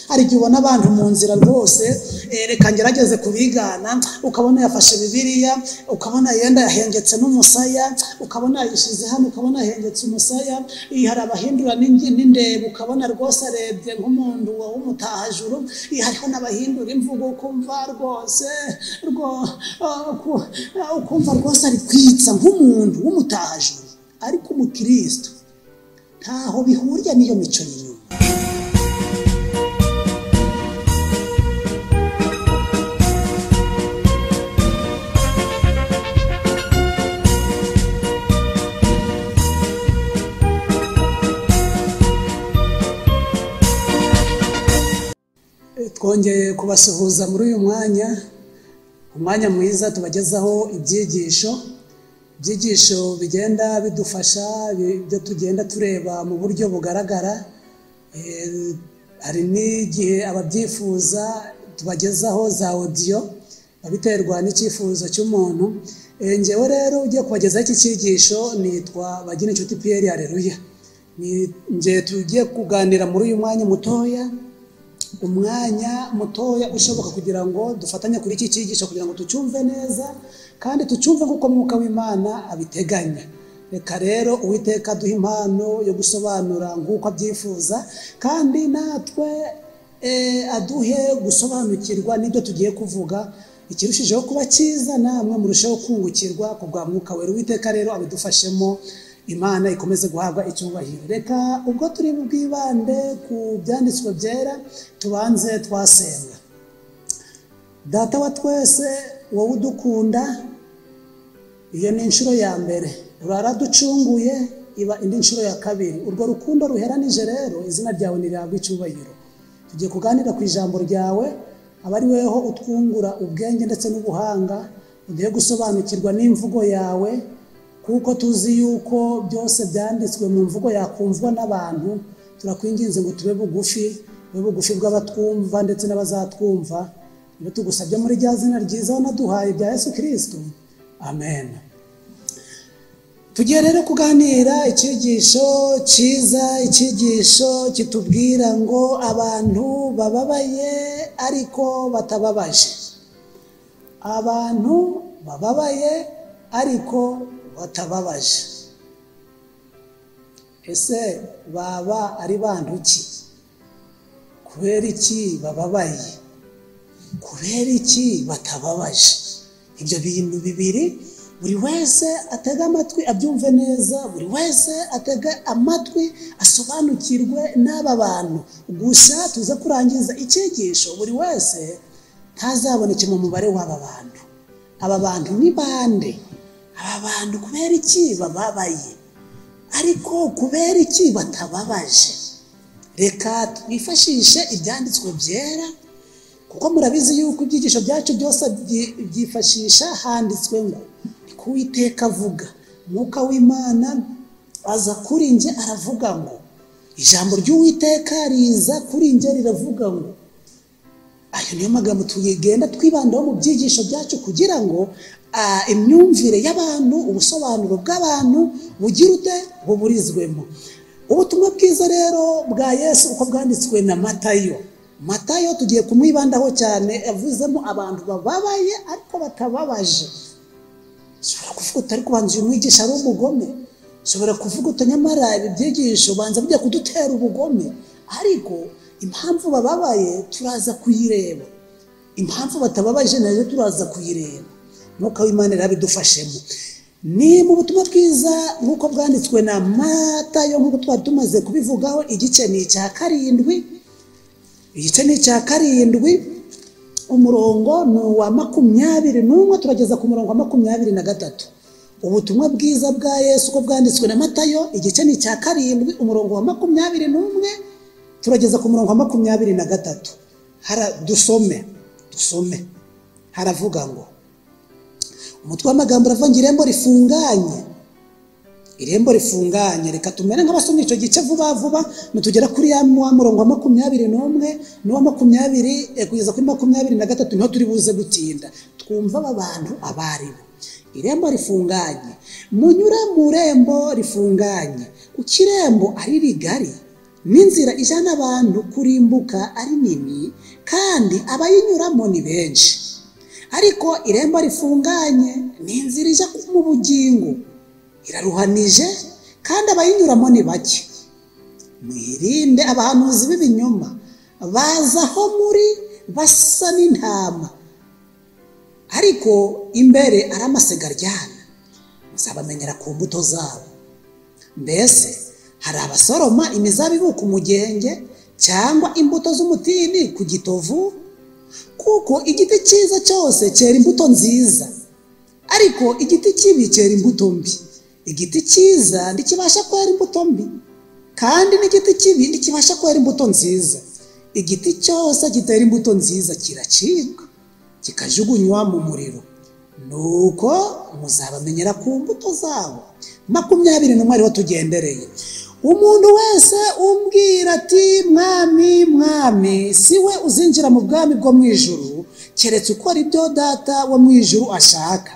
Hari igihe ubona abantu mu nzira rwose, reka ngerageze kubigana, ukabona yafashe Bibiliya, ukabona yenda yahengetse n'umusaya, ukabona yayishyize hano, ukabona yahengetse umusaya. Hari abahindura n'indebo, ukabona rwose arebye nk'umuntu w'umutahajuru. Hariho n'abahindura imvugo, ukumva rwose ukumva rwose ari kwitsa nk'umuntu w'umutahajuru. Ariko umukristo ntaho bihuriye n'iyo mico y'inyuma. Twongeye kubasuhuza muri uyu mwanya, umwanya mwiza tubagezaho ibyigisho, ibyigisho bigenda bidufasha, ibyo tugenda tureba mu buryo bugaragara. Hari n'igihe ababyifuza tubagezaho za audio, babiterwa n'icyifuzo cy'umuntu. Njyewe rero ugiye kubagezaho iki cyigisho nitwa Bagirinshuti Pierre Haleluya. Njye tugiye kuganira muri uyu mwanya mutoya, umwanya mutoya ushoboka kugira ngo dufatanye kuri iki cyigisho, kugira ngo tucyumve neza kandi tucyumve nk'uko Mwuka w'Imana abiteganya. Reka rero Uwiteka aduhe impano yo gusobanura nk'uko abyifuza, kandi natwe aduhe gusobanukirwa n'ibyo tugiye kuvuga, ikirushijeho kuba cyiza, namwe murusheho kungukirwa ku bwa Mwuka Wera. Uwiteka rero abidufashemo, Imana ikomeze guhabwa icyubahiro. Reka ubwo turi bwibande ku byanditswe byera, tubanze twasenga. Data wa twese, wowe udukunda, iyo ni inshuro ya mbere uraraducunguye, iba indi nshuro ya kabiri. Urwo rukundo ruheranije rero, izina ryawe nirihabwe icyubahiro. Tugiye kuganira ku ijambo ryawe, aba ari weho utwungura ubwenge ndetse n'ubuhanga, ugiye gusobanukirwa n'imvugo yawe, kuko tuzi yuko byose byanditswe mu mvugo yakumvwa n'abantu. Turakwinginze ngo tube bugufi, tube bugufi bw'abatwumva ndetse n'abazatwumva. Iyo tugusabye muri rya zina ryiza wanaduhaye bya Yesu Kristo, amen. Tugiye rero kuganira icyigisho cyiza, icyigisho kitubwira ngo abantu bababaye ariko batababaje. Abantu bababaye ariko batababaje. Ese baba ari bantu ki? Kubera iki bababaye? Kubera iki batababaje? Ibyo bintu bibiri buri wese atega amatwi abyumve neza, buri wese atega amatwi asobanukirwe n'aba bantu. Gusa tuze kurangiza icyigisho buri wese ntazaboneke mu mubare w'aba bantu. Aba bantu ni bande? Aba bantu kubera iki bababaye? Ariko kubera iki batababaje? Reka twifashishe ibyanditswe byera, kuko murabizi yuko ibyigisho byacu byose byifashisha handitswe ngo ni ko Uwiteka avuga. Mwuka w'Imana aza kuri nje aravuga ngo, ijambo ry'Uwiteka riza kuri nje riravuga ngo. Ayo niyo magambo tugenda twibandaho mu byigisho byacu, kugira ngo imyumvire y'abantu, ubusobanuro bw'abantu bugira ute buburizwemo. Ubutumwa bwiza rero bwa Yesu uko bwanditswe na Matayo. Matayo tugiye kumwibandaho cyane, yavuzemo abantu bababaye ariko batababaje. Ushobora kuvuga uti ariko banza uyu mwigisha ari umugome, ushobora kuvuga uti nyamara ibi byigisho banza bijya kudutera ubugome. Ariko impamvu bababaye turaza kuyireba, impamvu batababaje nayo turaza kuyireba. Mwuka w'Imana yarabidufashemo. Ni mu butumwa bwiza nk'uko bwanditswe na Matayo, nk'uko twari tumaze kubivugaho, igice ni icya karindwi, igice ni icya karindwi, umurongo ni uwa 21, turageza ku murongo wa 23. Ubutumwa bwiza bwa Yesu uko bwanditswe na Matayo, igice ni icya karindwi, umurongo wa 21, turageza ku murongo wa 23. Dusome, dusome. Haravuga ngo, umutwe w'amagambo uravuga irembo rifunganye. Irembo rifunganye. Reka tumere nk'abasomye icyo gice vuba vuba, nitugera kuri ya murongo wa 21 n'uwa 20 kugeza kuri 23, niho turi buze gutinda twumva aba bantu abaribo. Irembo rifunganye, munyure mu rembo rifunganye, kuko irembo ari rigari N'inzira ijana abantu kurimbuka ari nini, kandi abayinyuramo ni benshi. Ariko irembo rifunganye ni inzira ijya mu bugingo, iraruhanije kandi abayinyuramo ni bake. Mwirinde abahanuzi b'ibinyoma baza aho muri basa n'intama, ariko imbere ari amasega aryana. Muzabamenyera ku mbuto zabo. Mbese hari abasoroma imizabibu ku mugenge cyangwa imbuto z'umutini ku gitovu? Kuko igiti cyiza cyose cyera imbuto nziza, ariko igiti kibi cyera imbuto mbi. Igiti cyiza ntikibasha kwera imbuto mbi, kandi n'igiti kibi ntikibasha kwera imbuto nziza. Igiti cyose gitera imbuto nziza kiracibwa, kikajugunywa mu muriro. Nuko muzabamenyera ku mbuto zabo. 21 ariho tugendereye. Umuntu wese umbwira ati mwami mwami, si we uzinjira mu bwami bwo mu ijuru, keretse ukora ibyo data wo mu ijuru ashaka.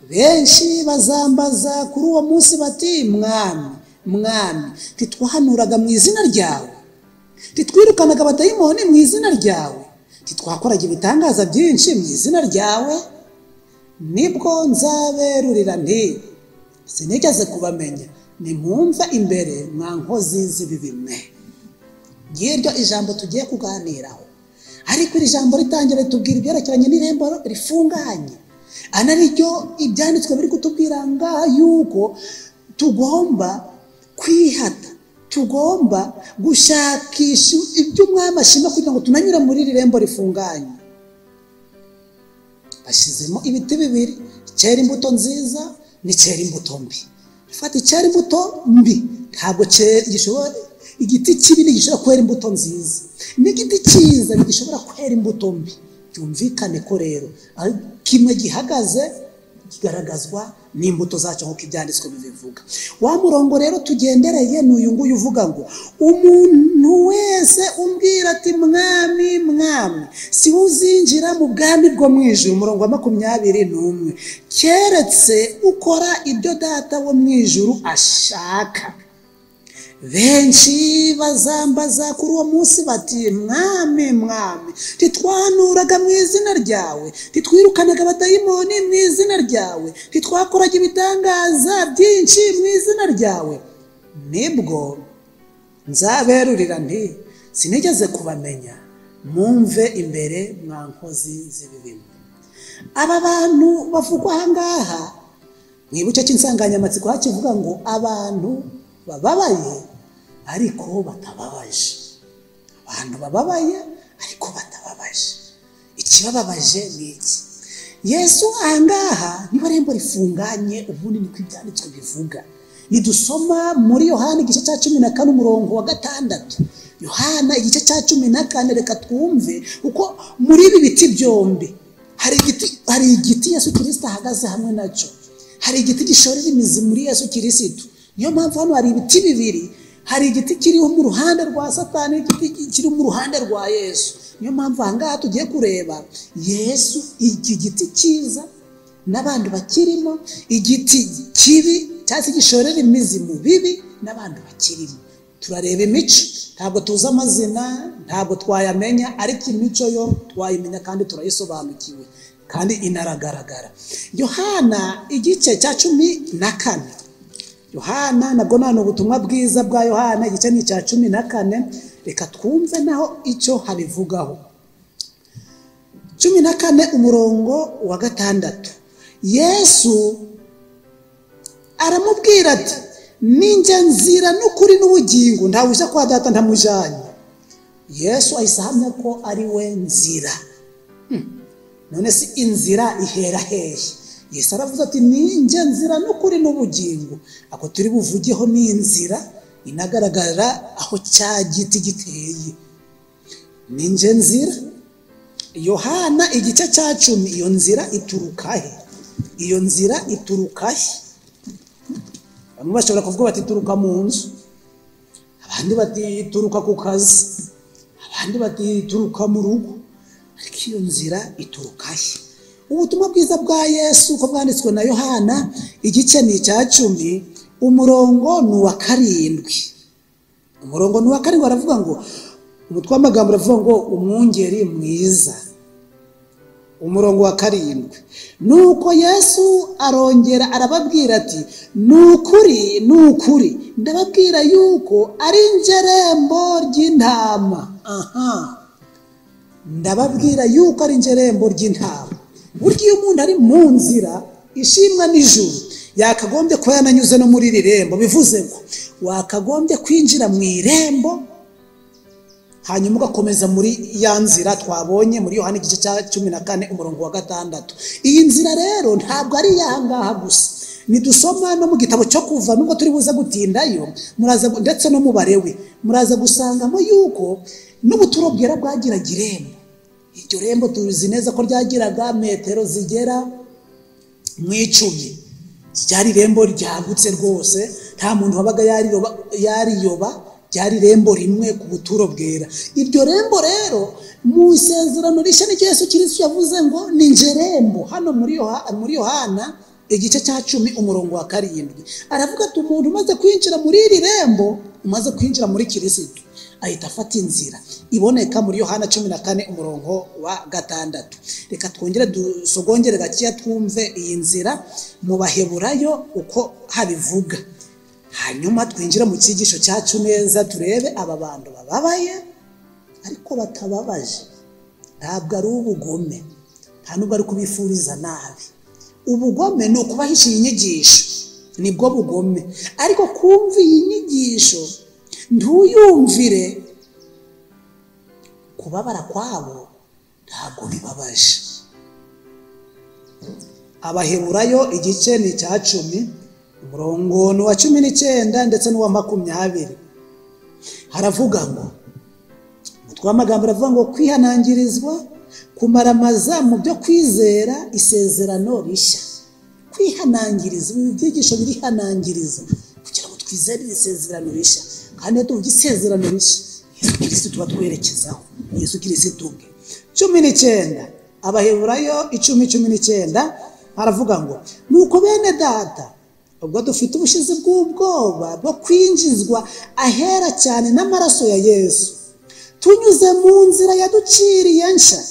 Benshi bazambaza kuri uwo munsi bati mwami mwami, ntitwahanuraga mu izina ryawe? Ntitwirukanaga abadayimoni mu izina ryawe? Ntitwakoraga ibitangaza byinshi mu izina ryawe? Nibwo nzaberurira nti sinigeze kubamenya, nimwumva imbere mwa nkozi z'ibibi mwe. Ngiryo ijambo tugiye kuganiraho. Ariko iri jambo ritangira ritubwira ibyerekeranye n'irembo rifunganye, anariryo ibyanditswe biri kutubwira ngaha yuko tugomba kwihata, tugomba gushakisha ibyo umwami ashima kugira ngo tunanyure muri iri rembo rifunganye. Bashyizemo ibiti bibiri, icyera imbuto nziza n'icyera imbuto mbi. Fata icyera imbuto mbi, ntabwo gishobora, igiti kibi ntigishobora kwera imbuto nziza, n'igiti cyiza ntigishobora kwera imbuto mbi. Byumvikane ko rero kimwe gihagaze kigaragazwa n'imbuto zacyo nk'uko ibyanditswe bibivuga. Wa murongo rero tugendereye ni uyu nguyu uvuga ngo umuntu wese umbwira ati mwami mwami, si we uzinjira mu bwami bwo mu ijuru. Umurongo wa 21, keretse ukora ibyo data wo mu ijuru ashaka. Benshi bazambaza kuri uwo munsi bati mwami mwami, ntitwanuraga mu izina ryawe? Ntitwirukanaga abadayimoni mu izina ryawe? Ntitwakoraga ibitangaza byinshi mu izina ryawe? Nibwo nzaberurira nti sinigeze kubamenya, mumve imbere mwa nkozi z'ibibi. Aba bantu bavugwa aha ngaha, mwibuke cy'insanganyamatsiko hakivuga ngo abantu bababaye ariko batababaje. Abantu bababaye ariko batababaje. Ikibababaje ni iki? Yesu aha ngaha niba rembo rifunganye, ubundi niko ibyanditswe bivuga. Nidusoma muri Yohana igice cya 14 umurongo wa 6. Yohana igice cya 14, reka twumve kuko muri ibi biti byombi hari igiti Yesu Kristo ahagaze hamwe nacyo. Hari igiti gishorera imizi muri Yesu Kristo. Niyo mpamvu hano hari ibiti bibiri, hari igiti kiriho mu ruhande rwa Satani n'igiti kiri mu ruhande rwa Yesu. Niyo mpamvu aha ngaha tugiye kureba Yesu, iki giti cyiza n'abantu bakirimo, igiti kibi cyangwa se gishorera imizi mu bibi n'abantu bakirimo. Turareba imico, ntabwo tuzi amazina, ntabwo twayamenya, ariko imico yo twayimenya kandi turayisobanukiwe kandi inaragaragara. Yohana igice cya 14. Yohana nabwo nta ubutumwa bwiza bwa Yohana igice ni cya 14, reka twumve naho icyo habivugaho. 14 umurongo wa 6. Yesu aramubwira ati ninjye nzira n'ukuri n'ubugingo, ntawe ujya kwa data ntamujyanye. Yesu ahise ahamya ko ari we nzira. None si inzira ihera hehe? Yesu aravuze ati ninjye nzira n'ukuri n'ubugingo. Ako turi buvugeho ni inzira inagaragara aho cya giti giteye. Ninjye nzira. Yohana igice cya 10, iyo nzira ituruka he? Iyo nzira ituruka he? Bamwe bashobora kuvuga bati ituruka mu nzu, abandi bati ituruka ku kazi, abandi bati ituruka mu rugo, ariko iyo nzira ituruka he? Ubutumwa bwiza bwa Yesu uko bwanditswe na Yohana igice ni icya 10 umurongo ni uwa 7. Umurongo ni uwa karindwi aravuga ngo, umutwe w'amagambo uravuga ngo umwungeri mwiza. Umurongo wa 7, nuko Yesu arongera arababwira ati ni ukuri ni ukuri ndababwira yuko ari njye rembo ry'intama. Aha, ndababwira yuko ari njye rembo ry'intama. Burya iyo umuntu ari mu nzira ishimwa n'ijuru yakagombye kuba yananyuze no muri iri rembo. Bivuze ngo wakagombye kwinjira mu irembo hanyuma ugakomeza muri ya nzira twabonye muri Yohana igice cya 14 umurongo wa 6. Iyi nzira rero ntabwo ari iyangaha gusa, nidusoma no mu gitabo cyo Kuva, nubwo turi buze gutindayo, muraza ndetse no mu Balewi muraza gusangamo yuko n'ubuturo bwera bwagiraga irembo. Iryo rembo tuzi neza ko ryagiraga metero zigera mu 10. Ryari irembo ryagutse rwose, nta muntu wabaga yariyoba, ryari irembo rimwe ku buturo bwera. Iryo rembo rero mu isezerano rishya ni Yesu Kristo yavuze ngo ni nje rembo. Hano muri Yohana igice cya 10 umurongo wa 7 aravuga ati umuntu umaze kwinjira muri iri rembo, umaze kwinjira muri Kristo, ahita afata inzira iboneka muri Yohana 14 umurongo wa 6. Reka twongere dusogongere gakiya twumve iyi nzira mu Baheburayo uko habivuga, hanyuma twinjira mu cyigisho cyacu neza, turebe aba bantu bababaye ariko batababaje. Ntabwo ari ubugome, nta nubwo ari kubifuriza nabi. Ubugome ni ukubahisha iyi nyigisho, nibwo bugome. Ariko kumva iyi nyigisho ntuyumvire kubabara kwabo ntabwo bibabaje. Abaheburayo igice ni icya 10 umurongo ni uwa 19 ndetse n'uwa 20. Haravuga ngo, umutwe w'amagambo aravuga ngo kwihanangirizwa kumaramaza mu byo kwizera isezerano rishya. Kwihanangiriza, ibi byigisho birihanangiriza kugira ngo twizere isezerano rishya. Kandi iyo tuvuga isezerano rishya, Yesu Kristo tuba twerekezaho, Yesu Kristo ubwe. 19 Abaheburayo 10:19 haravuga ngo nuko bene data, ubwo dufite ubushizi bw'ubwoba bwo kwinjizwa ahera cyane n'amaraso ya Yesu, tunyuze mu nzira yaduciriye nshya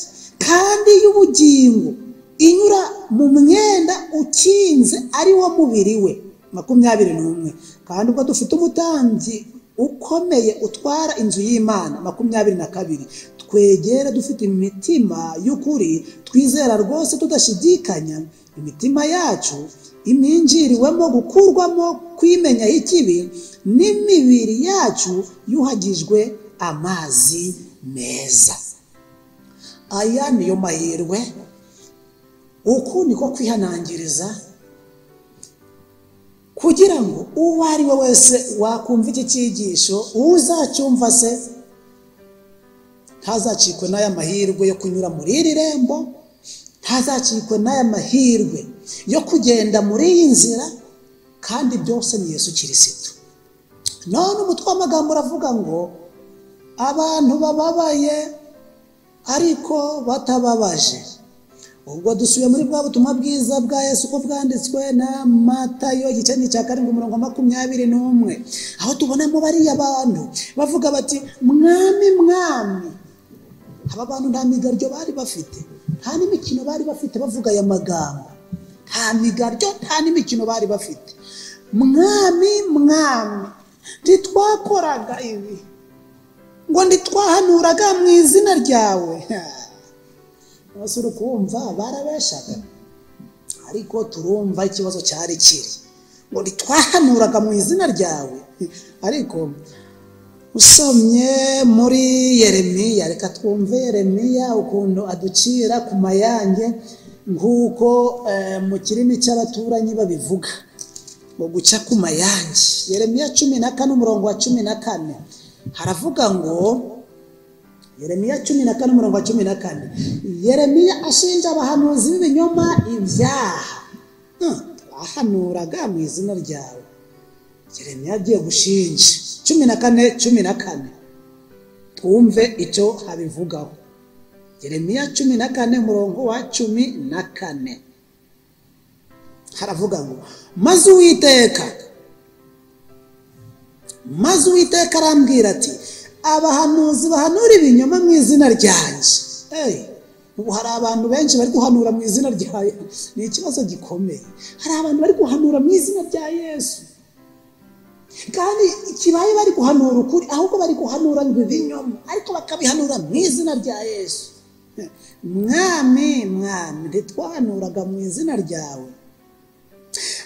kandi y'ubugingo, inyura mu mwenda ukinze ari wo mubiri we. 21 kandi ubwo dufite umutambyi ukomeye utwara inzu y'Imana. 22 twegera dufite imitima y'ukuri, twizera rwose tudashidikanya, imitima yacu iminjiriwemo gukurwamo kwimenya ikibi, n'imibiri yacu yuhagijwe amazi meza. Aya niyo mahirwe. Uku niko kwihanangiriza kugira ngo uwo ari we wese wakumva iki cyigisho, uzacyumva se ntazacikwe n'aya mahirwe yo kunyura muri iri rembo, ntazacikwe n'aya mahirwe yo kugenda muri iyi nzira, kandi byose ni Yesu Kristo. None umutwe w'amagambo uravuga ngo abantu bababaye ariko batababaje. Ubwo dusubiye muri bwa butumwa bwiza bwa Yesu ko bwanditswe na Matayo igice ni cya 7 umurongo 21, aho tubonamo bariya bantu bavuga bati mwami mwami. Aba bantu nta migaryo bari bafite, nta n'imikino bari bafite, bavuga aya magambo. Nta migaryo, nta n'imikino bari bafite. Mwami mwami, ntitwakoraga ibi, ngo ntitwahanuraga mu izina ryawe. Abasore kumva barabeshaga, ariko turumva ikibazo cyari kiri ngo ntitwahanuraga mu izina ryawe. Ariko usomye muri Yeremiya, reka twumve Yeremiya ukuntu aducira ku mayange nk'uko mu kirimi cy'abaturanyi babivuga ngo guca ku mayange. Yeremiya 14 umurongo wa 14 haravuga ngo, Yeremiya 14 umurongo wa 14, Yeremiya ashinja abahanuzi b'ibinyoma ibyaha. Twahanuraga mu izina ryawe. Yeremiya agiye gushinja. 14:14 twumve icyo abivugaho. Yeremiya 14 umurongo wa 14 haravuga ngo maze Uwiteka Maze Uwiteka arambwira ati abahanuzi bahanura ibinyoma mu izina ryanjye. Ubu hari abantu benshi bari guhanura mu izina rya Yesu, ni ikibazo gikomeye. Hari abantu bari guhanura mu izina rya Yesu, kandi kibaye bari guhanura ukuri, ahubwo bari guhanura ibinyoma, ariko bakabihanura mu izina rya Yesu. Mwami, mwami, ntitwahanuraga mu izina ryawe?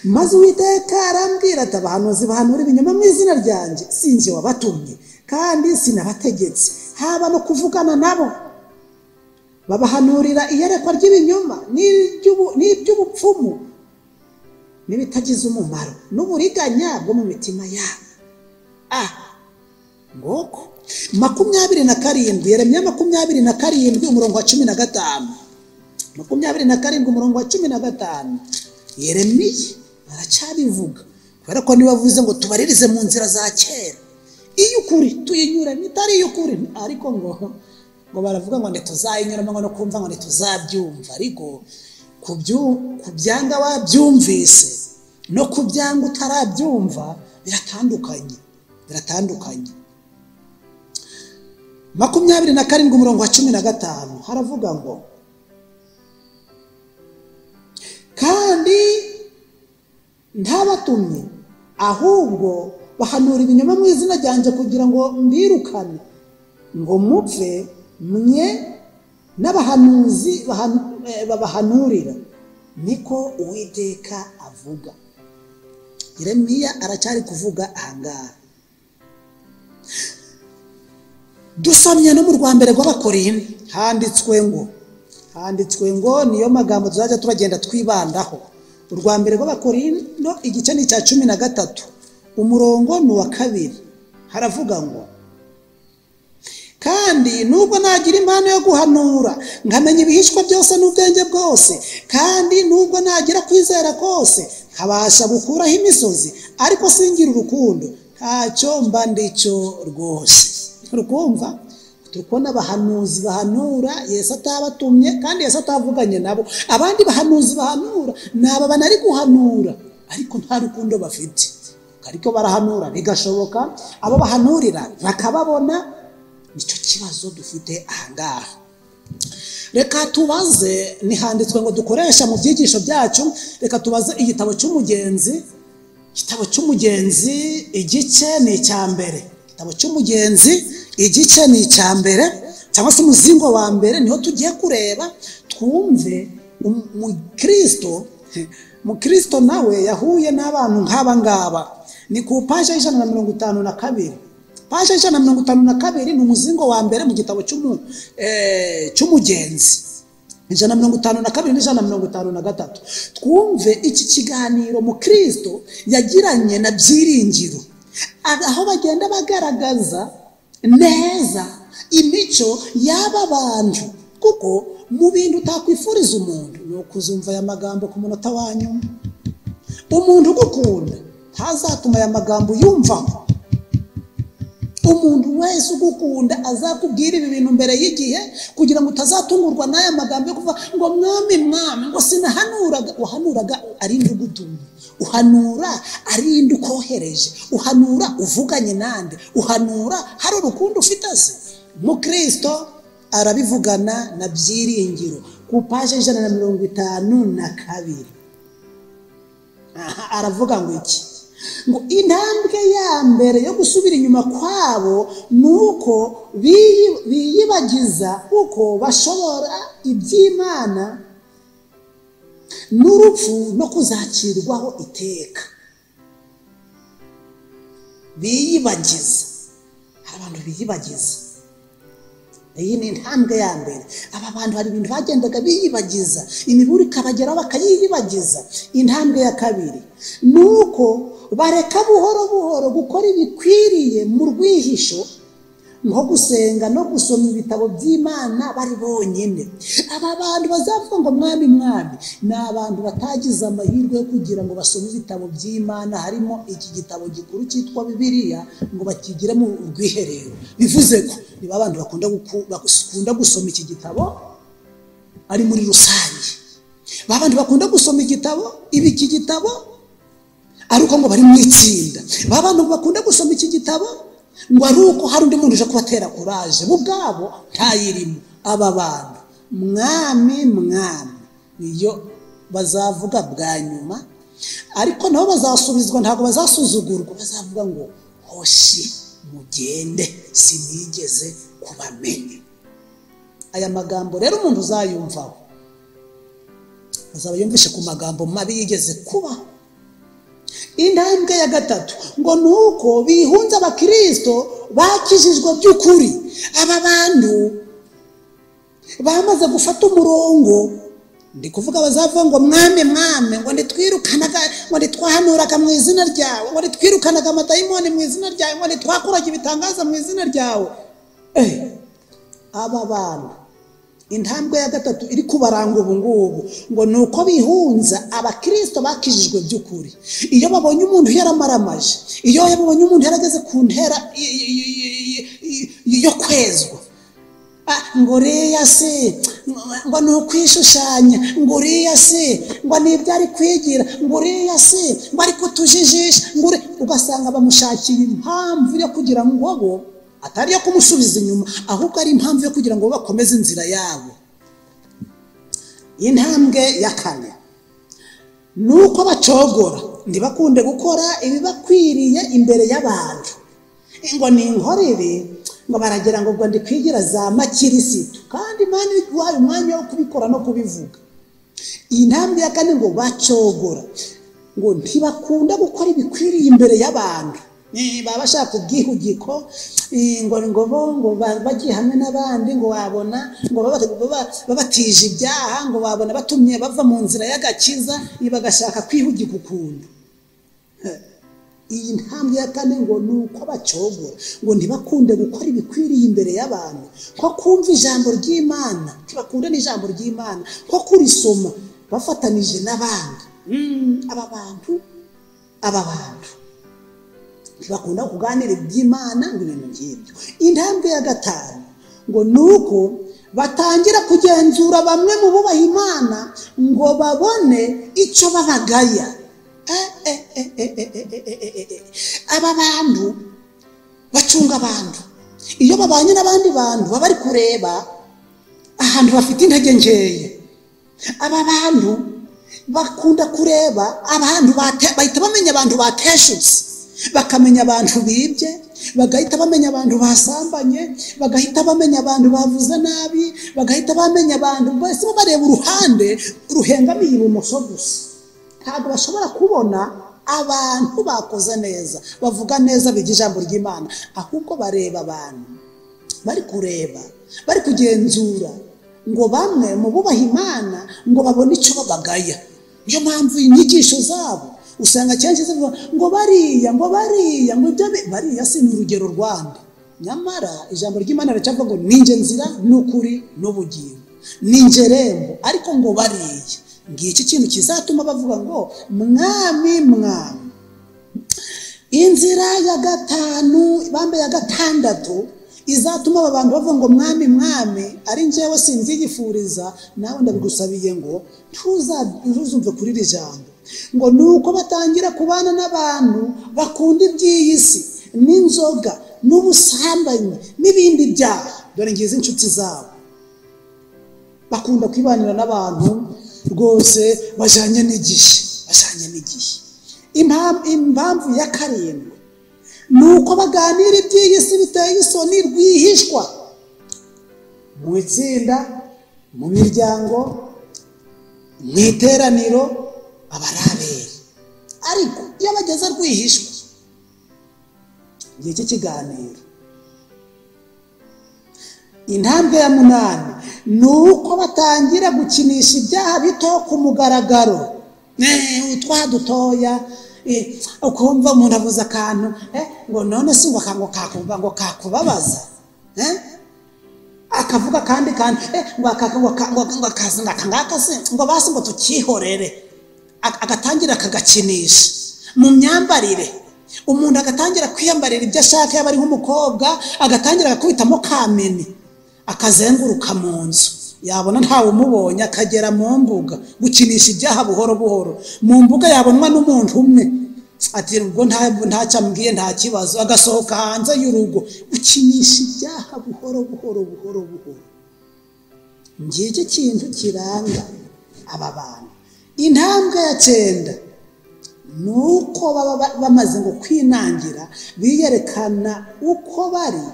Maze Uwiteka arambwira ati abahanuzi bahanura ibinyoma mu izina ryanjye, sinjye wabatumye kandi sinabategetse, haba no kuvugana nabo. Babahanurira iyerekwa ry'ibinyoma n'iby'ubupfumu n'ibitagize umumaro n'uburiganya bwo mu mitima yabo. Ngoko 27, Yeremiya 27 umurongo wa 15, 27 umurongo wa 15. Yeremiya aracyabivuga, kubera ko niwe avuze ngo tubaririze mu nzira za kera, iyo ukuri tuyinyure, nitari iyo ukuri. Ariko ngo baravuga ngo ntituzayinyuramo, ngo no kumva ngo ntituzabyumva. Ariko kubyanga wabyumvise no kubyanga utarabyumva biratandukanye, biratandukanye. 27 umurongo wa 15 haravuga ngo kandi ntabatumye, ahubwo bahanura ibinyoma mu izina ryanjye kugira ngo mbirukane, ngo mupfe mwe n'abahanuzi babahanurira, niko Uwiteka avuga. Yeremiya aracyari kuvuga ahangaha. Dusomye no mu rwa mbere rw'Abakorinto handitswe ngo niyo magambo tuzajya turagenda twibandaho. Urwa mbere rw'Abakorinto igice ni icya 13 umurongo ni uwa 2, haravuga ngo kandi nubwo nagira impano yo guhanura nkamenya ibihishwa byose n'ubwenge bwose, kandi nubwo nagira kwizera kose nkabasha gukuraho imisozi, ariko singira urukundo, ntacyo mba ndicyo rwose. Urukumva turi kubona abahanuzi bahanura Yesu atabatumye, kandi Yesu atavuganye nabo. Abandi bahanuzi bahanura ni aba banari guhanura ariko nta rukundo bafite, ariko barahanura bigashoboka, abo bahanurira bakababona. Nicyo kibazo dufite ahangaha. Reka tubaze, nihanditswe ngo dukoresha mu byigisho byacu, reka tubaze igitabo cy'umugenzi. Igitabo cy'umugenzi igice ni icya mbere. Igitabo cy'umugenzi igice ni icya mbere, cyangwa se umuzingo wa mbere, niho tugiye kureba twumve Mukristo nawe yahuye n'abantu nk'aba ngaba. Ni ku paje 152. Paje 152 ni umuzingo wa mbere mu gitabo cy'umugenzi. 152 n'153. Twumve iki kiganiro Mukristo yagiranye na Byiringiro, aho bagenda bagaragaza neza imico y'aba bantu, kuko mu bintu utakwifuriza umuntu ni ukuzumva aya magambo ku munota wa nyuma. Umuntu ugukunda ntazatuma aya magambo yumvaho. Umuntu wese ugukunda azakubwira ibi bintu mbere y'igihe, kugira ngo utazatungurwa n'aya magambo yo kuvuga ngo mwami mwami, ngo sinahanuraga. Uhanuraga ari ndugutumye, uhanura ari ndukohereje, uhanura uvuganye nande, uhanura hari urukundo ufite se. Mukristo arabivugana na Byiringiro ku paje 152. Aha aravuga ngo iki? Ngo intambwe ya mbere yo gusubira inyuma kwabo nuko biyibagiza uko bashobora iby'Imana n'urupfu no kuzakirwaho iteka. Biyibagiza, hari abantu biyibagiza. Iyi ni intambwe ya mbere. Aba bantu hari ibintu bagendaga biyibagiza, imiburo ikabageraho bakayiyibagiza. Intambwe ya kabiri nuko bareka buhoro buhoro gukora ibikwiriye mu rwihisho, nko gusenga no gusoma ibitabo by'Imana bari bonyine. Aba bantu bazavuga ngo mwami mwami, ni abantu batagize amahirwe yo kugira ngo basome ibitabo by'Imana, harimo iki gitabo gikuru cyitwa Bibiliya, ngo bakigire mu rwiherero. Bivuze ko niba abantu bakunda gusoma iki gitabo ari muri rusange, ba bantu bakunda gusoma igitabo, iki gitabo Ari uko ngo bari mu itsinda. Ba bantu bakunda gusoma iki gitabo ngo ari uko hari undi muntu uje kubatera kuraje, bo ubwabo ntayirimo. Aba bantu mwami mwami niyo bazavuga bwa nyuma, ariko nabo bazasubizwa, ntabwo bazasuzugurwa, bazavuga ngo hoshi mugende sinigeze kubamenya. Aya magambo rero umuntu uzayumvaho azaba yumvishe ku magambo mabi yigeze kuba. Intambwe ya gatatu ngo nuko bihunza abakristo bakijijwe by'ukuri. Aba bantu bamaze gufata umurongo, ndi kuvuga bazavuga ngo mwami mwami, ngo nditwirukanaga, ngo nditwahanuraga mu izina ryawe, ngo nditwirukanaga amadayimoni mu izina ryawe, ngo nditwakuraga ibitangaza mu izina ryawe. Aba bantu intambwe ya gatatu iri kubaranga ubu ngubu ngo nuko bihunza abakristo bakijijwe by'ukuri. Iyo babonye umuntu yaramaramaje, iyo babonye umuntu yarageze ku ntera yo kwezwa, ngo uriya se ngo ni ukwishushanya, ngo uriya se ngo ni ibyo ari kwigira, ngo uriya se ngo ari kutujijisha, ngo ugasanga bamushakiye impamvu yo kugira ngo bo atari yo kumusubiza inyuma, ahubwo ari impamvu yo kugira ngo bakomeze inzira yabo. Intambwe ya kane nuko bacogora, ntibakunde gukora ibibakwiriye imbere y'abantu. Ngo ni inkorere, ngo baragira ngo ndi kwigira za makirisitu, kandi Imana iguhaye umwanya wo kubikora no kubivuga. Iyi ntambwe ya kane ngo bacogora, ngo ntibakunda gukora ibikwiriye imbere y'abantu. Baba bashaka ubwihugiko, ngo ngo bo ngo bagiye hamwe n'abandi, ngo wabona ngo babatije ibyaha, ngo babona batumye bava mu nzira y'agakiza, bagashaka kwihugika ukuntu. Iyi ntambwe ya kane ngo nuko bacogora, ngo ntibakunde gukora ibikwiriye imbere y'abantu, ko kumva ijambo ry'Imana, ntibakunde n'ijambo ry'Imana, ko kurisoma bafatanije n'abandi. Aba bantu ntibakunda kuganira iby'Imana ngo ibintu by'ibyo. Intambwe ya gatanu ngo nuko batangira kugenzura bamwe mu bubaha Imana ngo babone icyo babagaya. Aba bantu bacunga abantu, iyo babanye n'abandi bantu baba bari kureba ahantu bafite intege nkeya. Aba bantu bakunda kureba abantu bahita bamenya abantu bateshutse, bakamenya abantu bibye, bagahita bamenya abantu basambanye, bagahita bamenya abantu bavuze nabi, bagahita bamenya abantu bose bareba uruhande ruhengamiye ibumoso gusa. Ntabwo bashobora kubona abantu bakoze neza, bavuga neza, biga ijambo ry'Imana, ahubwo bareba abantu bari kureba, bari kugenzura ngo bamwe mu bubaha Imana ngo babone icyo babagaya. Niyo mpamvu inyigisho zabo usanga kenshi zivuga ngo bariya, ngo bariya, ngo ibyo bariya si ni urugero rwanda. Nyamara ijambo ry'Imana ricavuga ngo ninjye nzira n'ukuri n'ubugingo, ninjye rembo, ariko ngo bariya. Ngiki kintu kizatuma bavuga ngo mwami mwami. Inzira ya gatanu, bambe ya gatandatu izatuma aba bantu bavuga ngo mwami mwami, ari njyewe sinzigifuriza, nawe ndabigusabiye ngo ntuzumve kuri iri jambo. Ngo nuko batangira kubana n'abantu bakunda iby'iyi si n'inzoga n'ubusambanyi n'ibindi byaha. Dore ngize inshuti zabo bakunda kwibanira n'abantu rwose bajanye n'igihe, bajanye n'igihe. Impamvu ya karindwi nuko baganira iby'iyi si biteye isoni rwihishwa, mu itsinda, mu miryango, mu iteraniro, abarabere. Ariko iyo bageze rwihishwa, ngiki kiganiro. Intambwe ya munani nuko batangira gukinisha ibyaha bito ku mugaragaro. Utwaha dutoya, ukumva umuntu avuze akantu, ngo none si ngo kakumva ngo kakubabaza, akavuga kandi kandi ngo ngo basi ngo tukihorere, agatangira akagakinisha mu myambarire. Umuntu agatangira kwiyambarira ibyo ashaka, yaba ari nk'umukobwa agatangira agakubitamo kameni, akazenguruka mu nzu, yabona ntawe umubonye akagera mu mbuga, gukinisha ibyaha buhoro buhoro. Mu mbuga yabonwa n'umuntu umwe, Ati ubwo ntacyo ambwiye, nta kibazo, agasohoka hanze y'urugo. Ukinisha ibyaha buhoro buhoro buhoro buhoro. Ngiki kintu kiranga aba bantu. Intambwe ya 9 nuko baba bamaze ngo kwinangira, biyerekana uko bari.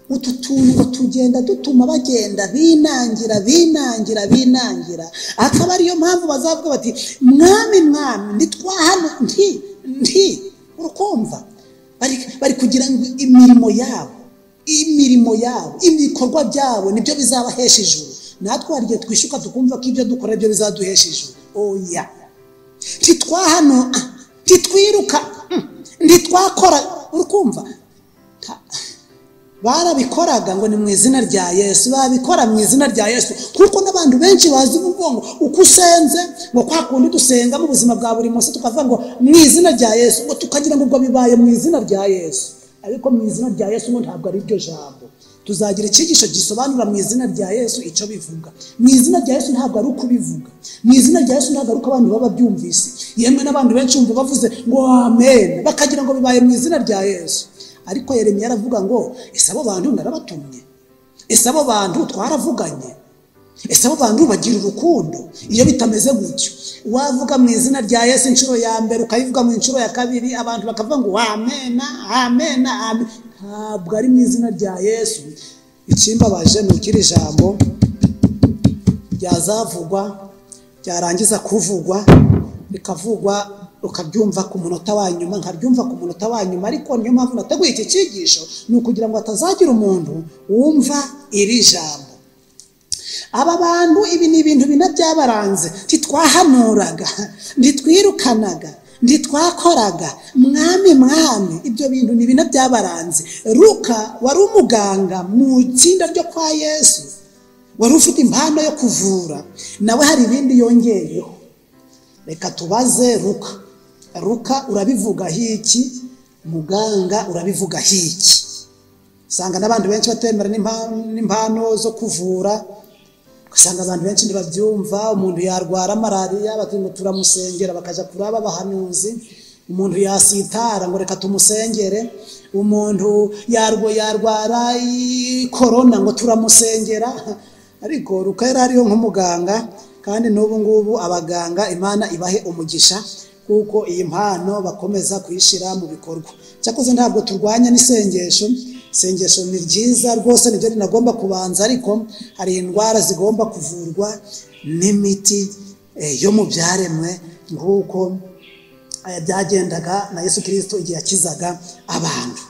Utu tuntu tugenda dutuma bagenda binangira binangira binangira, akaba ariyo mpamvu bazavuga bati mwami mwami ntitwahano nti urukumva bari kugira ngo imirimo yabo ibikorwa byabo nibyo bizabahesha ijuru. Natwe hari igihe twishuka tukumva ko ibyo dukora byo bizaduhesha ijuru. Oya, ntitwahano, ntitwiruka, ntitwakora, urukumva barabikoraga ngo ni mu izina rya Yesu, babikora mu izina rya Yesu, kuko n'abantu benshi bazi ubwongo uko usenze ngo kwa kundi dusenga mu buzima bwa buri munsi tukavuga ngo mu izina rya Yesu, ngo tukagira ngo ubwo bibaye mu izina rya Yesu. Ariko mu izina rya Yesu ngo ntabwo ari ryo jambo. Tuzagira icyigisho gisobanura mu izina rya Yesu icyo bivuga. Mu izina rya Yesu ntabwo ari ukubivuga. Mu izina rya Yesu ntabwo ari uko abantu baba byumvise. Yemwe n'abantu benshi bumva bavuze ngo amen, bakagira ngo bibaye mu izina rya Yesu. Ariko Yeremiya aravuga ngo ese abo bantu narabatumye? Ese abo bantu twaravuganye? Ese abo bantu bagira urukundo? Iyo bitameze gutyo, wavuga mu izina rya Yesu inshuro ya mbere, ukayivuga mu inshuro ya kabiri, abantu bakavuga ngo amen, amen, amen, ntabwo ari mu izina rya Yesu. Ikimbabaje ni uko iri jambo ryazavugwa, ryarangiza kuvugwa, rikavugwa ukabyumva ku munota wa nyuma, nkabyumva ku munota wa nyuma. Ariko niyo mpamvu nateguye iki cyigisho, ni ukugira ngo hatazagira umuntu wumva iri jambo. Aba bantu ibi ni ibintu bine byabaranze. Ntitwahanuraga, ntitwirukanaga, ntitwakoraga, mwami mwami. Ibyo bintu ni bine byabaranze. Luka wari umuganga mu itsinda ryo kwa Yesu, wari ufite impano yo kuvura, nawe hari ibindi yongeyeho. Reka tubaze Luka. Luka urabivuga hiki? Muganga urabivuga hiki? Usanga n'abantu benshi batemera n'impano zo kuvura, usanga abantu benshi ntibabyumva. Umuntu yarwara malaria bati ngo turamusengera, bakaja kuraba abahanuzi. Umuntu yasitara ngo reka tumusengere. Umuntu yarwara corona ngo turamusengera. Ariko Luka yari ariyo nk'umuganga, kandi n'ubu ngubu abaganga Imana ibahe umugisha, kuko iyi mpano bakomeza kuyishira mu bikorwa. Cyakoze ntabwo turwanya n'isengesho, isengesho ni ryiza rwose, nibyo rinagomba kubanza, ariko hari indwara zigomba kuvurwa n'imiti yo mu byaremwe, nk'uko byagendaga na Yesu Kristo igihe yakizaga abantu.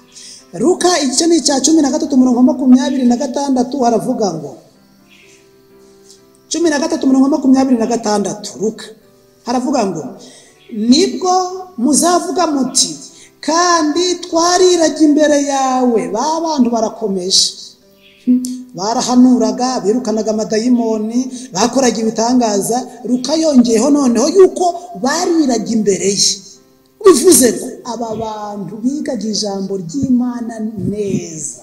Luka igice ni icya 13 umurongo 26 haravuga ngo 13 umurongo 26 Luka haravuga ngo nibwo muzavuga muti kandi twariraga imbere yawe. Ba bantu barakomeje, barahanuraga, birukanaga amadayimoni, bakoraga ibitangaza. Luka yongeyeho noneho yuko bariraga imbere ye. Bivuze ko aba bantu bigaga ijambo ry'Imana neza,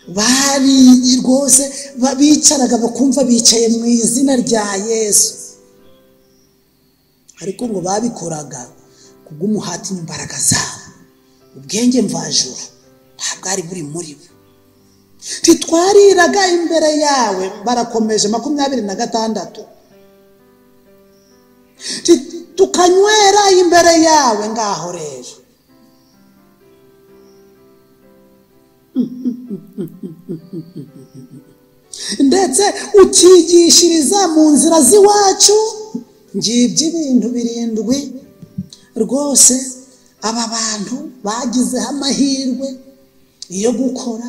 bari rwose bicaraga bakumva bicaye mu izina rya Yesu. Ariko ngo babikoraga kubw'umuhati n'imbaraga zabo, ubwenge mvajuru ntabwo ari buri muri bo. Titwariraga imbere yawe, barakomeje 26, tukanywera imbere yawe. Ngaho rero ndetse ukigishiriza mu nzira z'iwacu. Ngibyo ibintu 7 rwose aba bantu bagizeho amahirwe yo gukora,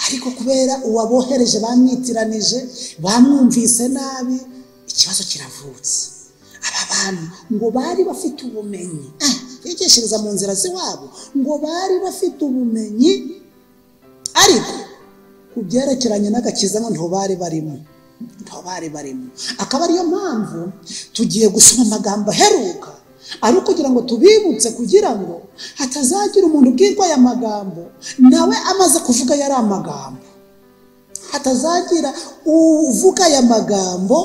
ariko kubera uwabohereje bamwitiranije, bamwumvise nabi, ikibazo kiravutse. Aba bantu ngo bari bafite ubumenyi, bigishiriza mu nzira z'iwabo, ngo bari bafite ubumenyi, ariko ku byerekeranye n'agakiza ngo ntibari barimo. Akaba ariyo mpamvu tugiye gusoma amagambo aheruka, ari ukugira ngo tubibutse, kugira ngo hatazagira umuntu ubwirwa aya magambo nawe amaze kuvuga yari amagambo, hatazagira uvuga aya magambo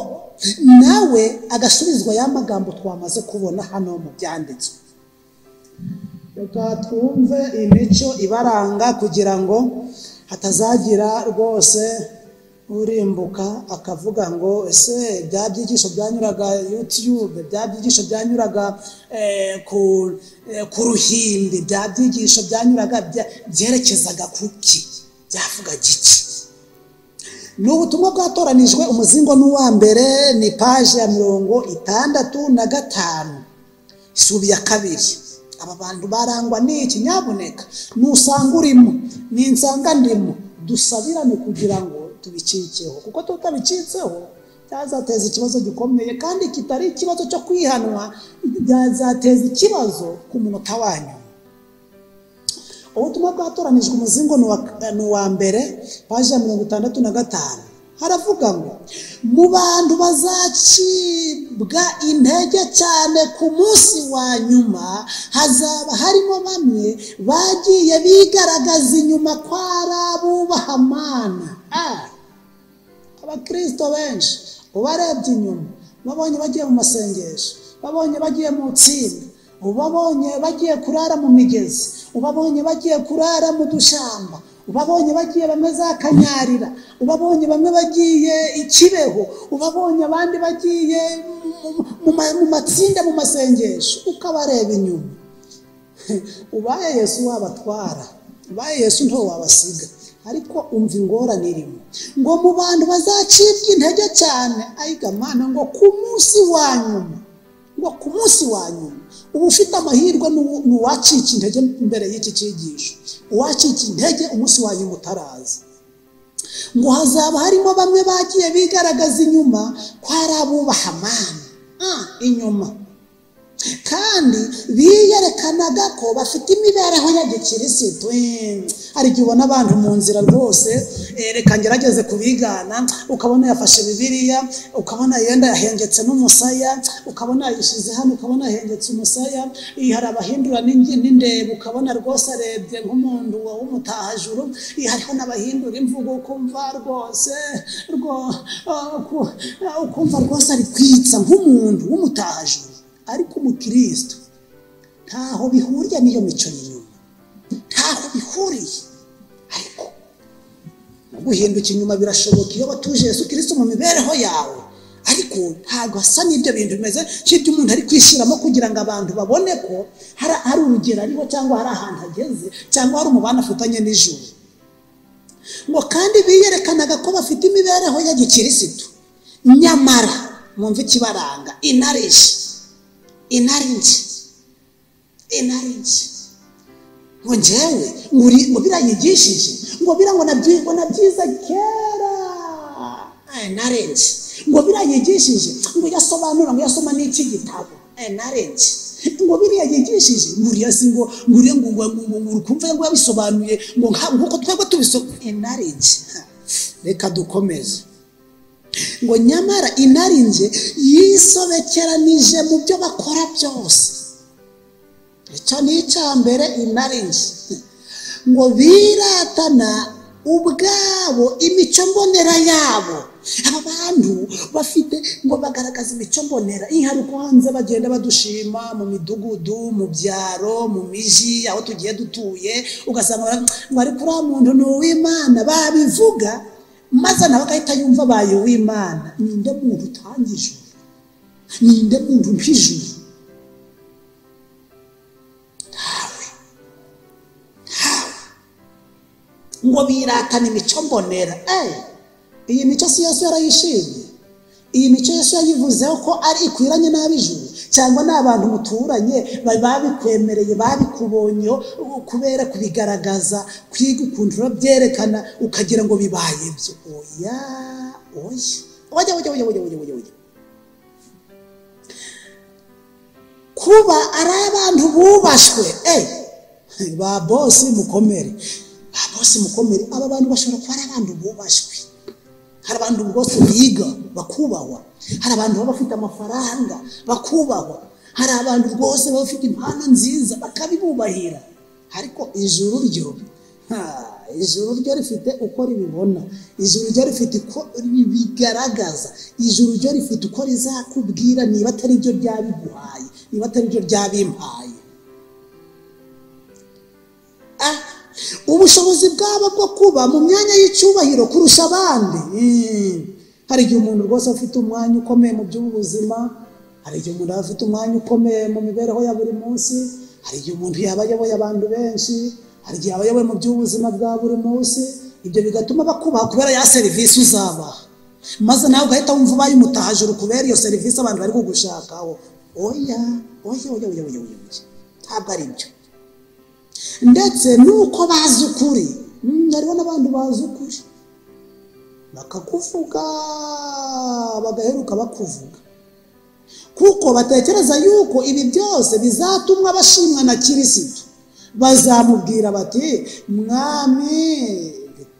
Nawe agasubizwa ya magambo twamaze kubona hano mu byanditswe. Reka twumve imico ibaranga kugira ngo hatazagira rwose urimbuka akavuga ngo ese bya byigisho byanyuraga YouTube, bya byigisho byanyuraga ku ruhimbi, bya byigisho byanyuraga byerekezaga kuki, byavugaga iki? Ni ubutumwa bwatoranijwe, umuzingo n'uwa mbere, ni paje ya 65, isubi ya 2. Aba bantu barangwa n'iki? Nyabuneka nusanga urimo, ninsanga ndimo, dusabirane kugira ngo tubicikeho, kuko tutabicitseho byazateza ikibazo gikomeye, kandi kitari ikibazo cyo kwihanwa, byazateza ikibazo ku munota wanyu. Ubutumwa bwatoranijwe, umuzingo ni uwa mbere, paji ya 65, haravuga ngo mu bantu bazacibwa intege cyane ku munsi wa nyuma hazaba harimo bamwe bagiye bigaragaza inyuma ko ari abubahamana. Abakristo benshi ubarebye inyuma, babonye bagiye mu masengesho, babonye bagiye mu tsinda, ubabonye bagiye kurara mu migezi, ubabonye bagiye kurara mu dushyamba, ubabonye bagiye bamwe za Kanyarira, ubabonye bamwe bagiye Ikibeho, ubabonye abandi bagiye mu matsinda, mu masengesho, ukabareba inyuma. Ubaye Yesu wabatwara, ubaye Yesu nto wabasiga. Ariko umva ingorane irimo, ngo mu bantu bazacibwa intege cyane, ayiga Mana, ngo ku munsi wa nyuma, ngo ku munsi wa nyuma. Uba ufite amahirwe ni uwacika intege mbere y'iki cyigisho, uwacika intege umunsi wa nyuma utaraza. Ngo hazaba harimo bamwe bagiye bigaragaza inyuma ko ari abubaha Mana inyuma, kandi biyerekanaga ko bafite imibereho ya gikirisitu. Hari igihe ubona abantu mu nzira rwose, reka ngerageze kubigana, ukabona yafashe Bibiliya, ukabona yenda yahengetse n'umusaya, ukabona yayishyize hano, ukabona yahengetse umusaya. Hari abahindura n'indebo, ukabona rwose arebye nk'umuntu w'umutahajuru. Hariho n'abahindura imvugo, ukumva rwose ukumva rwose ari kwitsa nk'umuntu w'umutahajuru. Ariko umukristo ntaho bihuriye n'iyo mico y'inyuma, ntaho bihuriye. Ariko guhinduka inyuma birashoboka iyo watuje Yesu Kristo mu mibereho yawe, ariko ntabwo hasa n'ibyo bintu bimeze nk'ibyo umuntu ari kwishyiramo kugira ngo abantu babone ko hari urugero ariho, cyangwa hari ahantu ageze, cyangwa hari umubano afitanye n'ijuru. Ngo kandi biyerekanaga ko bafite imibereho ya gikirisitu, nyamara mwumve ikibaranga, inarinjye inarinjye inarinjye. Ngo njyewe ngo biranyigishije, ngo bira ngo nabyiza kera, narenze. Ngo biranyigishije, ngo yasobanura, ngo yasoma n'iki gitabo, narenze. Ngo biriya yigishije, ngo uriya si ngo uriya ngo ukumva ngo yabisobanuye ngo nkuko twebwe tubisobanuye, narenze. Reka dukomeze. Ngo nyamara inarinjye yisobekeranije mu byo bakora byose. Icyo ni icya mbere, inarinjye. Ngo biratana ubwabo imico mbonera yabo. Aba bantu bafite ngo bagaragaza imico mbonera, hari uko hanze bagenda badushima mu midugudu, mu byaro, mu miji, aho tugiye dutuye, ugasanga ngo ariko uriya muntu ni uw'Imana, babivuga maze nawe agahita yumva abaye uw'Imana. Ninde muntu utanga ijuru? Ninde muntu umpa ijuru? Ntawe, ntawe. Ngo biratana imico mbonera. Iyi mico si Yesu yarayishimye? Iyi mico Yesu yayivuzeho ko ari ikwiranye n'ab'ijuru, cyangwa n'abantu muturanye babikwemereye, babikubonyeho kubera kubigaragaza, kwiga ukuntu urabyerekana ukagira ngo bibaye byo. Oya, oya, oya, oya, oya, oya, oya, oya. Kuba ari abantu bubashwe, ba bosi mukomere, ba bosi mukomere. Aba bantu bashobora kuba ari abantu bubashwe. Hari abantu rwose biga bakubahwa, hari abantu baba bafite amafaranga bakubahwa, hari abantu rwose baba bafite impano nziza bakabibubahira. Ariko ijuru ryo Ijuru ryo rifite uko ribibona, ijuru ryo rifite uko ribigaragaza, ijuru ryo rifite uko rizakubwira niba atari byo ryabiguhaye, niba atari byo ryabimpaye. Ubushobozi bwabo bwo kuba mu myanya y'icyubahiro kurusha abandi. Hari igihe umuntu rwose afite umwanya ukomeye mu by'ubuzima, hari igihe umuntu afite umwanya ukomeye mu mibereho ya buri munsi, hari igihe umuntu yaba ayoboye abantu benshi, hari igihe abayoboye mu by'ubuzima bwa buri munsi. Ibyo bigatuma bakubaha kubera ya serivisi uzabaha, maze nawe ugahita wumva ubaye umutahajuru kubera iyo serivisi abantu bari kugushakaho. Oya oya oya oya oya oya, ntabwo ari byo. Ndetse nuko bazi ukuri, hariho n'abantu bazi ukuri bakakuvuga bagaheruka bakuvuga, kuko batekereza yuko ibi byose bizatumwa bashimwa na Kirisitu. Bazamubwira bati mwami,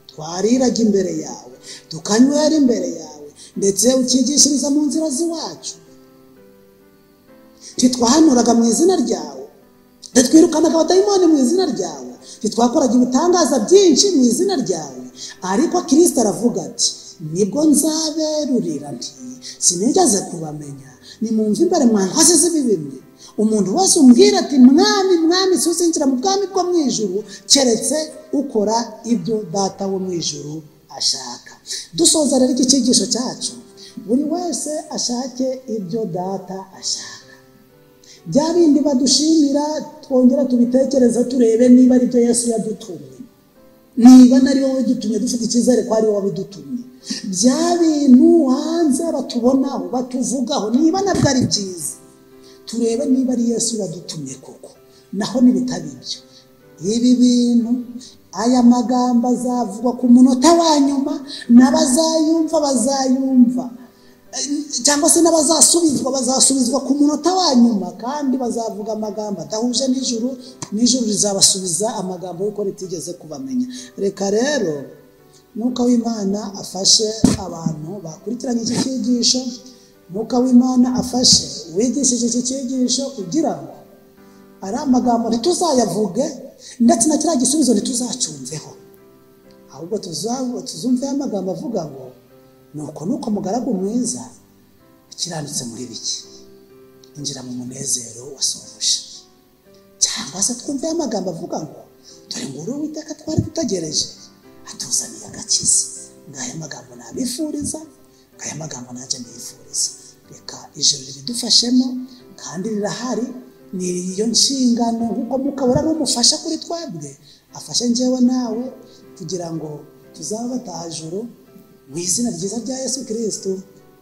twariraga imbere yawe, tukanywera imbere yawe, ndetse ukigishiriza mu nzira z'iwacu, ntitwahanuraga mu izina ryawe, ntitwirukanaga abadayimoni mu izina ryawe, ntitwakoraga ibitangaza byinshi mu izina ryawe. Ariko Kristo aravuga ati nibwo nzaberurira nti sinigeze kubamenya, nimumve imbere mwa nkozi z'ibibi mwe. Umuntu wese umbwira ati mwami mwami, si uzinjira mu bwami bwo mu ijuru keretse ukora ibyo data wo mu ijuru ashaka. Dusoza rero iki cyigisho cyacu, buri wese ashake ibyo data ashaka. Bya bindi badushimira twongera tubitekereza, turebe niba ari byo Yesu yadutumye, niba nari wowe dutumye, dufite icyizere ko ari wowe wabidutumye. Bya bintu hanze batubonaho batuvugaho, niba nabwo ari byiza, turebe niba ari Yesu wadutumye koko. Naho nibitaba ibyo, ibi bintu, aya magambo azavugwa ku munota wa nyuma, n'abazayumva bazayumva, cyangwa se n'abazasubizwa bazasubizwa ku munota wa nyuma, kandi bazavuga amagambo adahuje n'ijuru, n'ijuru rizabasubiza amagambo y'uko ritigeze kubamenya. Reka rero Mwuka w'Imana afashe abantu bakurikiranye iki cyigisho, Mwuka w'Imana afashe uwigishije iki cyigisho, kugira ngo ari amagambo ntituzayavuge, ndetse na kiriya gisubizo ntituzacyumveho, ahubwo tuzumveho amagambo avuga ngo nuko nuko mugaragu mwiza ukiranutse muri bike, injira mu munezero wasohoje. Cyangwa se twumveho amagambo avuga ngo dore nguru Uwiteka twari dutegereje, atuzaniye agakiza. Ngaya magambo nabifuriza, ngaya magambo nanjye nifuriza. Reka ijuru ridufashemo, kandi rirahari, ni iyo nshingano nkuko mukabura ari umufasha kuri twebwe, afashe njyewe nawe kugira ngo tuzaba batahajuru mu izina ryiza rya Yesu Kristo,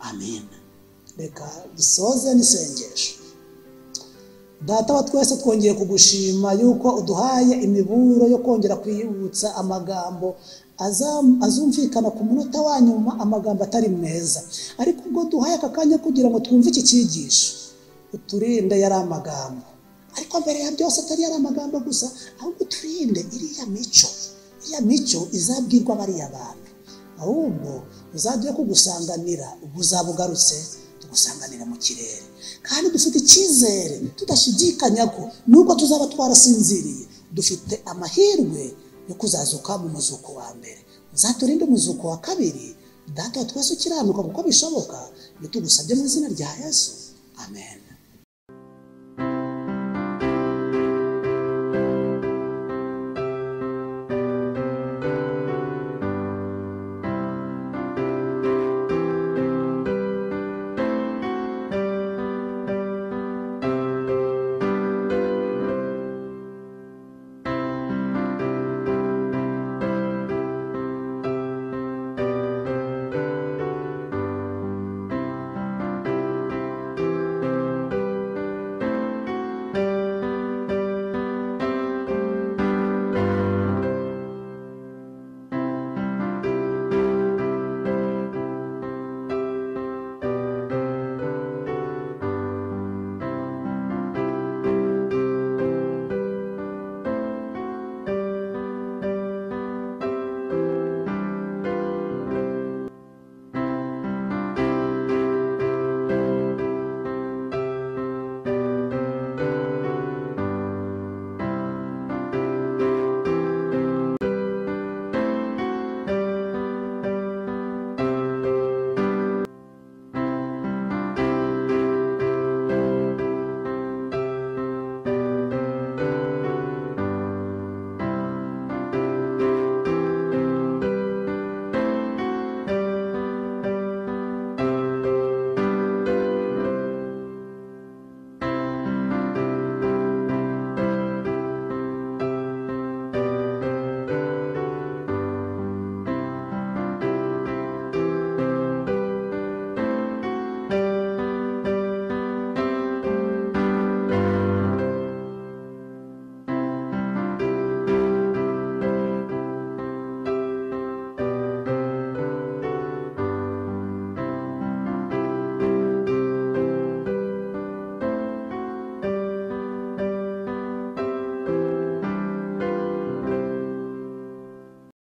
amen. Reka dusoze n'isengesho. Data wa twese, twongeye kugushima yuko uduhaye imiburo yo kongera kwibutsa amagambo azumvikana ku munota wa nyuma, amagambo atari meza, ariko ubwo duhaye aka kanya kugira ngo twumve iki cyigisho, uturinde yari amagambo, ariko mbere ya byose atari yari amagambo gusa, ahubwo uturinde iriya mico, iriya mico izabwirwa bariya bantu, ahubwo uzaduhe kugusanganira ubwo uzaba ugarutse, tugusanganira mu kirere. Kandi dufite icyizere tudashidikanya ko nubwo tuzaba twarasinziriye, dufite amahirwe yo kuzazuka mu muzuko wa mbere. Uzaturinde umuzuko wa kabiri, Data wa twese ukiranuka, kuko bishoboka. Iyo tugusabye mu izina rya Yesu, amen.